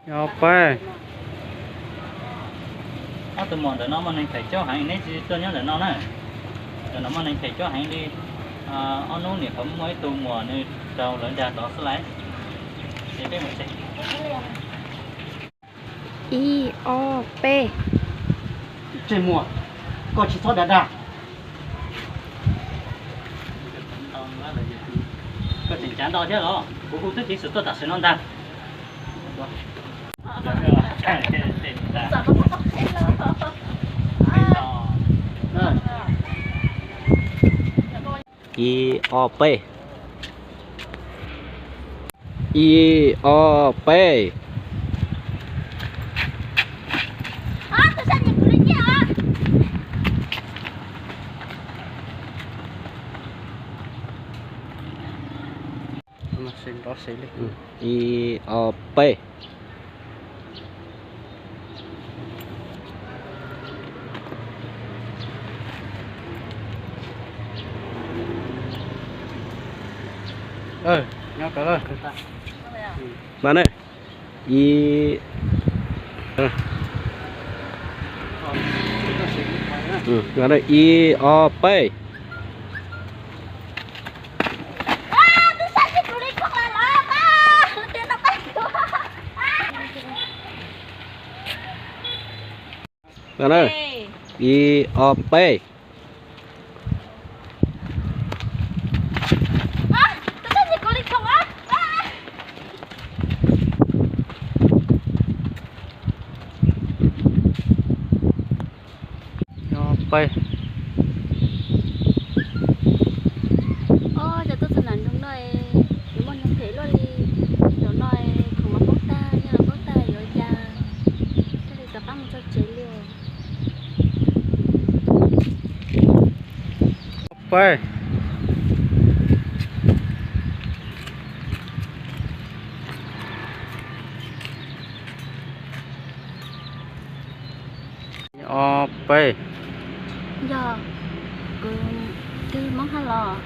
Ob peb. Ob tug muam ntawm no muaj neeg them cuab heev, neb tsis tuaj nyob ntawm no na. Ntawm no muaj neeg them cuab heev li. Ob hnub nim qhuav muaj ib tug muam nws raug lawv dag tod xwb laiv. Ib, ob, peb. Tseg muag, koj tsis txhob dag dag. Koj tseem cav ntau thiab los? Kuv hu tub ceev xwm tuaj tam sim no ntag. Ib, ob, peb. Ib, ob, peb. Ib, ob, peb. Ib, ib, ob, peb. Ib, ob, peb. Ob peb. Os, cov tuaj txog nram nroog no, yuav muaj neeg them luaj li. Zaum no khoom los poob tag, nyiaj los poob tag, yuav ua cas? Thiaj li rov qab mus txog tsev li os. Ob peb. Ob peb. Yog, kuv, koj yog Hmoob thiab los?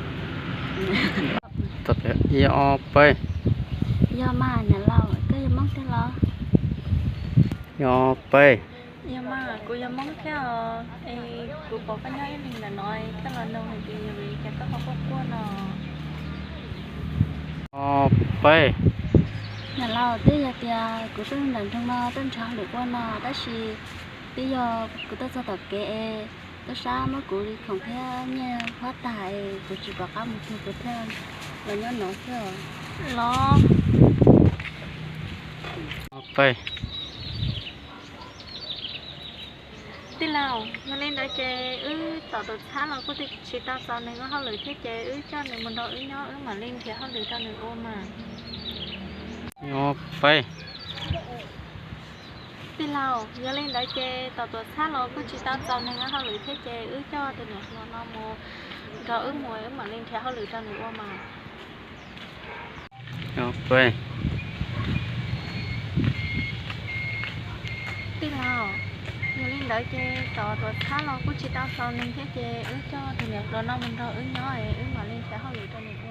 Ib ob peb. Yog mas, niam laus, koj yog Hmoob thiab los? Ib ob peb. Yog mas, kuv yog Hmoob thiab os. Es kuv pom koj nyob ib leeg ntawm no, koj los nug hais tias yog vim li cas koj ho quaj quaj no? Ob peb. Niam laus, twb yog tias kuv tuaj nram nroog no tuaj nrhiav hauj lwm ua no, tab sis twb yog kuv tuaj txog tom kev es tub sab muab kuv li khoom thiab nyiaj huab tag es kuv tsis pom qab mus twg, kuv thiaj los nyob no xwb os. Los, ob peb. Tij laug, yog li ntawd ces wb tom tuam txhab los kuj tsis tau txaus neeg ua hauj lwm thiab ces wb coj nws mus nrog wb nyob, wb mam li nrhiav hauj lwm rau nws ua mas. Ob peb. Tij laug, yog li ntawd ces tom tuam txhab los kuj tsis tau txaus neeg ua hauj lwm thiab ces wb coj tus niam hluas no mus nrog wb mus, wb mam li nrhiav hauj lwm rau nws ua mas. Ob peb. Tij laug, yog li ntawd ces tom tuam txhab los kuj tsis tau txaus neeg thiab ces wb coj tus niam hluas no mus nrog wb nyob es wb mam li nrhiav hauj lwm rau nws ua.